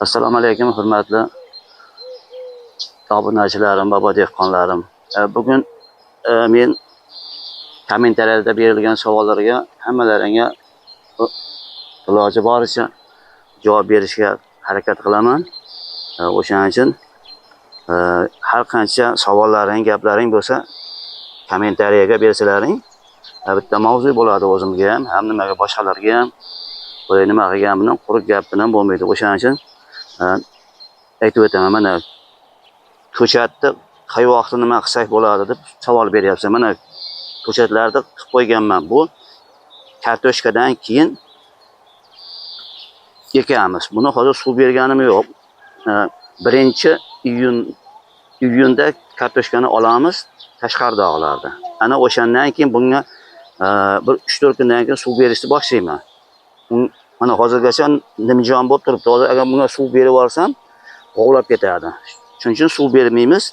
Assalomu alaykum, hurmatli obunachilarim, bobo dehqonlarim. Bugun men kommentariyada berilgan savollarga hammalaringga iloji boricha javob berishga harakat qilaman. O'shaning uchun har qancha savollaring, gaplaring bo'lsa, kommentariyaga bersalaring, bitta mavzu bo'ladi o'zimga ham, ham nimaga boshqalarga ham. Böyle nima qilgan bilan quruq gap bilan bo'lmaydi. O'shaning uchun aytib o'taman, mana ko'chatni qay vaqtda nima qilsak bo'ladi deb savol beryapsan. Mana ko'chatlarni qilib qo'yganman. Bu kartoshkadan keyin ekamiz. Buni hozir suv berganim yo'q. 1 iyun iyunda kartoshkani olamiz tashqari dog'larda. Ana o'shandan keyin bunga bir 3-4 kundan keyin suv berishni boshlayman. Mana hozirgacha nimjon bo'lib turibdi. Hozir agar bunga suv berib yuborsam, g'ovlab ketadi. Shuning uchun suv bermaymiz.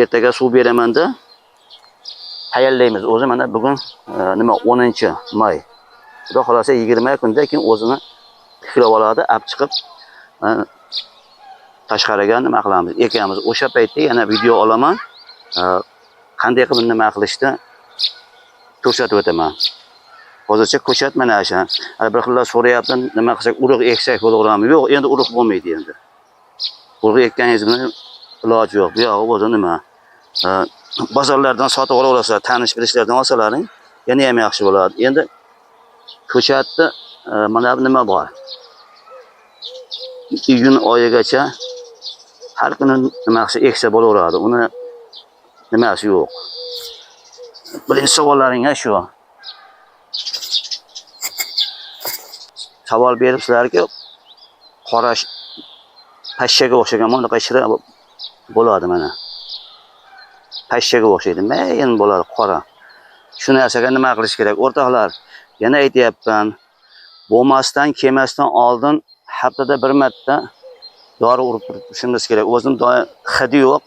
Ertaga suv beramanda tayyorlaymiz. O'zi mana bugun nima 10 may. Xudo xolasa 20 kundan keyin o'zini tiklab oladi, olib chiqib tashqariga nima qilamiz, ekamiz. O'sha paytda yana video olaman. Qanday qilib nima qilishni ko'rsatib o'taman. Hozircha ko'chat mana shu. Hali bir xillar so'rayapti, nima qilsak, urug' eksak bo'laverami? Yo'q, endi urug' bo'lmaydi endi. Urug' ekkaningiz bilan iloji yo'q. Bu yog'i o'zi nima? Bozorlardan sotib olaverasizlar, tanish bilishlardan olsalaring yana ham yaxshi bo'ladi. Endi ko'chatni mana bu nima bor? Iyun oyigacha har kuni nima qilsa eksa bo'laveradi. Uni nimasi yo'q. Birinchi savollaringga shu. Savol beribsizlarki, qora pashshaga o'xshagan bunaqa shira bo'ladi mana. Pashshaga o'xshaydi, mayin bo'ladi qora. Shu narsaga nima qilish kerak? O'rtoqlar, yana aytyapman, bo'lmasdan kelmasdan oldin haftada bir marta dori urib turishimiz kerak. O'zim hidi yo'q,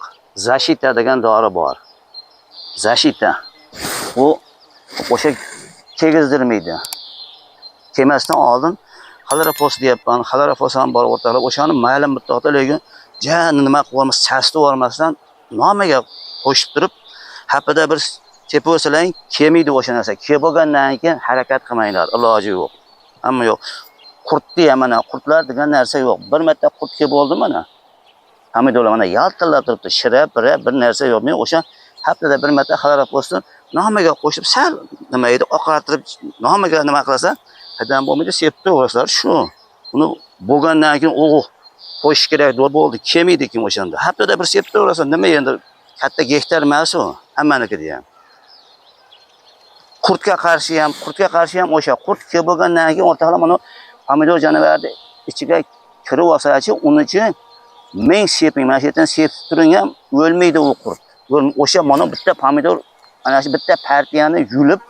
Защита degan dori bor. Защита. U o'sha kegizdirmaydi. Kelmasdan oldin xlorofos deyapman, xlorofos ham bor o'rtoqlar. O'shani ma'lum miqdorda, lekin ja nima qilib yubormas, sasitib yubormasdan nomiga qo'shib turib haftada bir sepib olsalaring kelmaydi o'sha narsa. Kelib bo'lgandan keyin harakat qilmanglar, iloji yo'q. Hamma yo'q. Qurtni ham mana qurtlar degan narsa yo'q. Bir marta qurt kelib bo'ldi mana. Pomidorlar mana yaltillab turibdi, shira, bira bir narsa yo'q. Men o'sha haftada bir marta xlorofosni nomiga qo'shib sal nima edi, oqartirib nomiga nima qilsa, qadam bo'lmaydi, sepib turaverasizlar shu. Uni bo'lgandan keyin o'g'it qo'yish kerak bo'ldi, kelmaydi keyin o'shanda. Haftada bir sepib turaverasizlar, nima endi katta gektar emas u, hammanikida ham. Qurtga qarshi ham o'sha qurt kelib bo'lgandan keyin o'rtoqlar mana pomidor jonivarni ichiga kirib olsachi, unichi ming seping, mana shu yerdan sepib turing ham o'lmaydi u qurt. O'sha mana bitta pomidor, mana shu bitta partiyani yulib,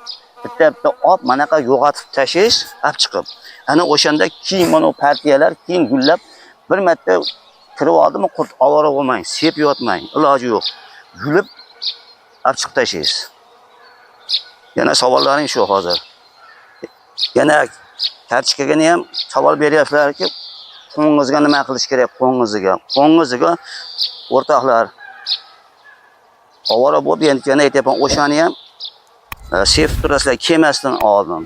bitta bitta olib manaqa yo'qotib tashlash, olib chiqib. Ana o'shanda keyin mana partiyalar keyin gullab bir marta kirib oldimi qurt, ovora bo'lmang, sepib yotmang, iloji yo'q. Yulib olib chiqib tashlaysiz. Yana savollaring shu hozir. Yana kartoshkaga ham savol beryapsizlarki, qo'ng'izga nima qilish kerak, qo'ng'iziga. Qo'ng'iziga o'rtoqlar ovora bo'lib endi yana aytyapman, o'shani ham sepib turasizlar kelmasdan oldin.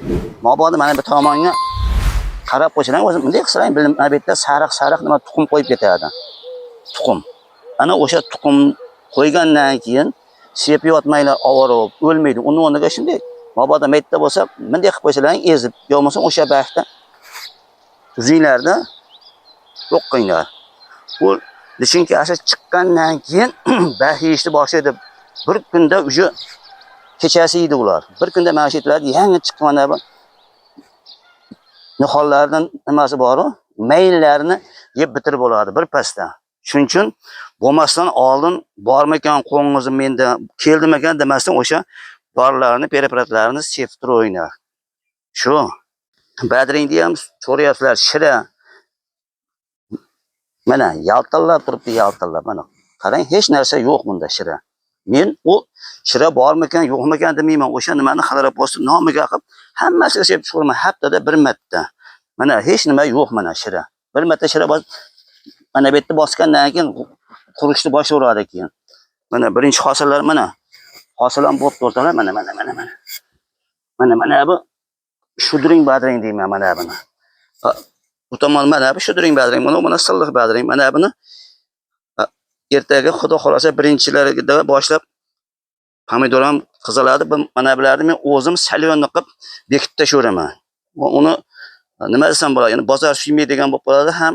Mabodo mana bu tomonga qarab qo'ysalar, o'zi bunday qilsalar, mana bu yerda sariq sariq nima tuxum qo'yib ketadi. Tuxum. Ana o'sha tuxum qo'ygandan keyin sepib yotmanglar, ovora bo'lib o'lmaydi. Uni o'rniga shunday mabodo maytda bo'lsa, bunday qilib qo'ysalaring ezib, yo bo'lmasa o'sha baxtda uzinglarda yo'q qilinglar. U lichinkasi chiqqandan keyin bax yeyishni boshlaydi. Bir kunda уже kechasi yeydi ular. Bir kunda mana shu yerlarda yangi chiqqan mana bu nihollardan nimasi bor-u, mayinlarini yeb bitirib bo'ladi bir pasda. Shuning uchun bo'lmasdan oldin bormikan qo'ng'izim menda, keldimikan demasdan o'sha dorilarni, preparatlarni sepib turinglar. Shu. Badringni ham so'rayapsizlar, shira. Mana yaltillab turibdi, yaltillab. Mana qarang, hech narsa yo'q bunda shira. Men u shira bormikan, yo'qmikan demayman. O'sha nimani xlorofosni nomiga qilib hammasiga sepib chiqaman haftada bir marta. Mana hech nima yo'q mana shira. Bir marta shira mana bu yerda bosgandan keyin qurishni boshlayveradi keyin. Mana birinchi hosillar mana. Hosil ham bo'libdi o'rtoqlar. Mana mana mana mana. Mana mana bu shudring badring deyman mana buni. Bu tomon mana bu shudring badring, buni mana silliq badring, mana buni ertaga xudo xolasa birinchilarida boshlab pomidor ham qizaladi. Mana bularni men o'zim salyonni qilib bekitib tashlayveraman. Uni nima desam bo'ladi? Ya'ni bozor suymaydigan bo'lib qoladi ham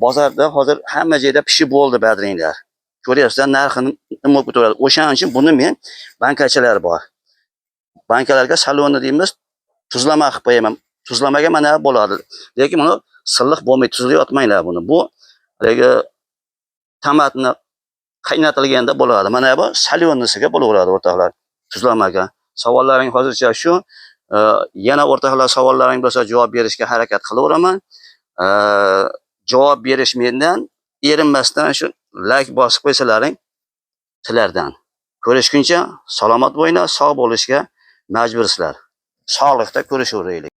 bozorda hozir hamma joyda pishib bo'ldi badringlar. Ko'ryapsizlar, narxini nima bo'lib ketaveradi. O'shaning uchun buni men bankachalar bor. Bankalarga salonni deymiz, tuzlama qilib qo'yaman. Tuzlamaga mana bo'ladi. Lekin buni silliq bo'lmaydi, tuzli otmanglar buni. Bu haligi tomatni qaynatilganda bo'ladi. Mana bu salyonnisiga bo'laveradi o'rtoqlar, tuzlamaga. Savollaring hozircha shu. Yana o'rtoqlar savollaring bo'lsa javob berishga harakat qilaveraman. Javob berish mendan erinmasdan shu like bosib qo'ysalaring sizlardan. Ko'rishguncha salomat bo'linglar, sog' bo'lishga majbursizlar. Sog'liqda ko'rishaveraylik.